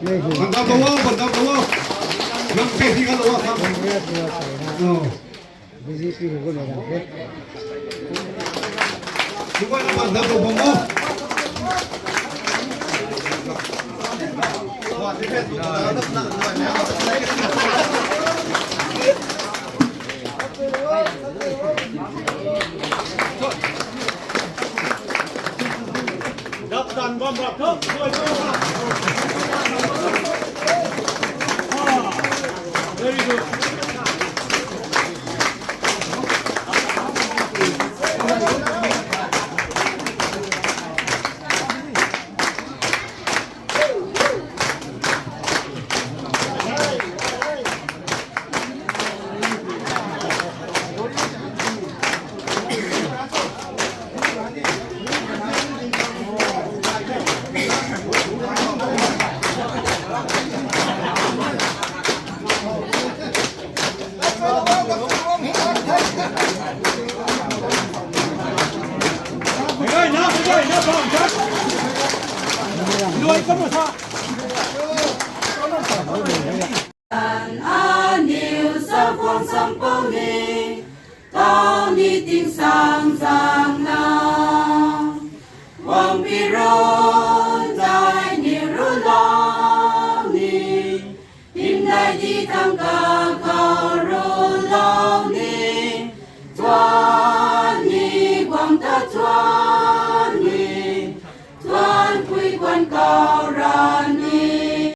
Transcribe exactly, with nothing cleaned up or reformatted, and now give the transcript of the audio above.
Bangkam lo, bangkam lo. Nang pe di ka lo kam. Congress lo chai na. Oh. B J P ko ko na ke. Ko na bangkam lo bang mo. Aniu sa guang sampou ni, tau ni ting sang zang na, guang pi ro.